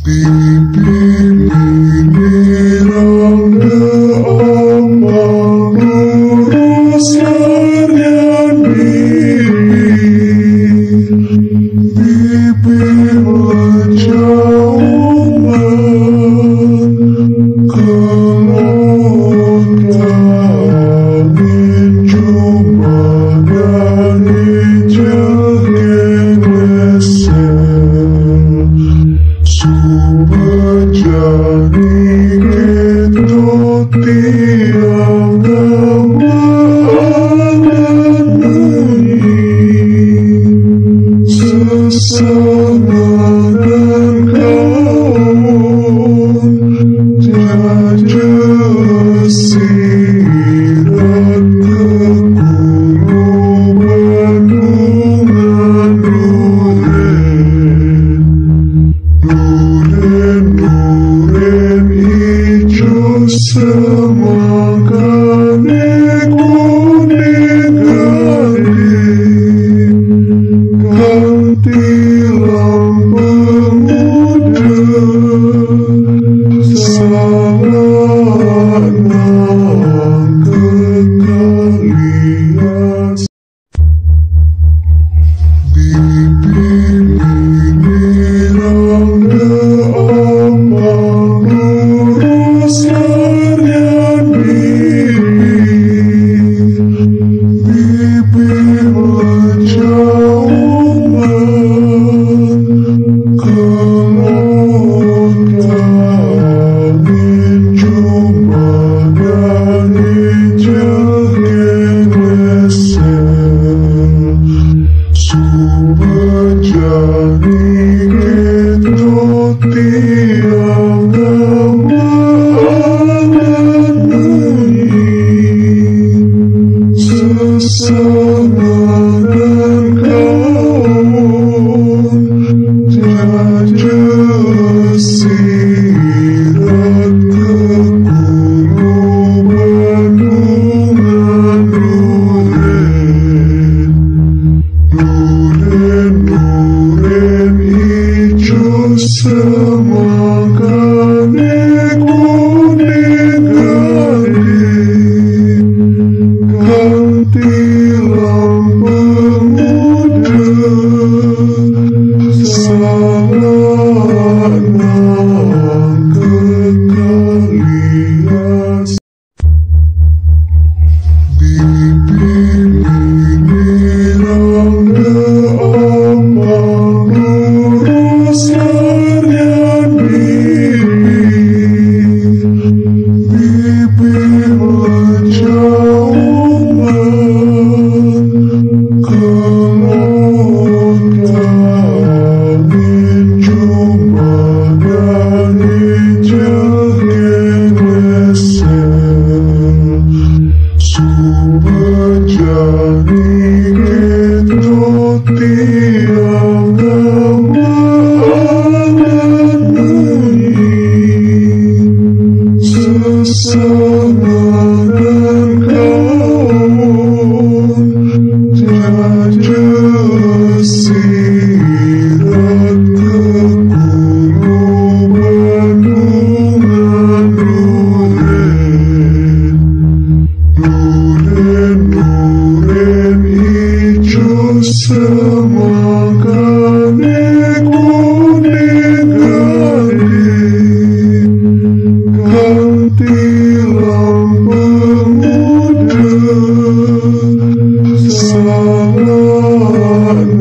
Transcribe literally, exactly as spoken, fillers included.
Pipi miranda amal lurus larian pipi. Pipi menjauh mengkelot angin cuma dari jengking mesel. Subajani keto tiang nama ananui. Sesama dan kaum jaja sirat kekuluban bunga duren. Duren-duren ijo semangkane kuning gandhi. Kanthi lampeng mudeng salah nang kekalias. Bibi miranda amal lurus larian bibi. Bibi menjauh mengkelot angin cuma dari jengking mesel. Subajani keto tiang nama ananui. Sesama dan kaum jaja sirat kekuluban bunga duren. Duren-duren ijo semangkane kuning gandhi. Kanthi lampeng mudeng salah nang kekalias. Bibi miranda amal lurus larian bibi. Bibi menjauh mengkelot angin cuma dari jengking mesel. Subajani keto tiang nama ananui. Sesama dan kaum jaja sirat kekuluban bunga duren. Duren-duren ijo semangkane kuning gandhi. Kanthi lampeng mudeng salah nang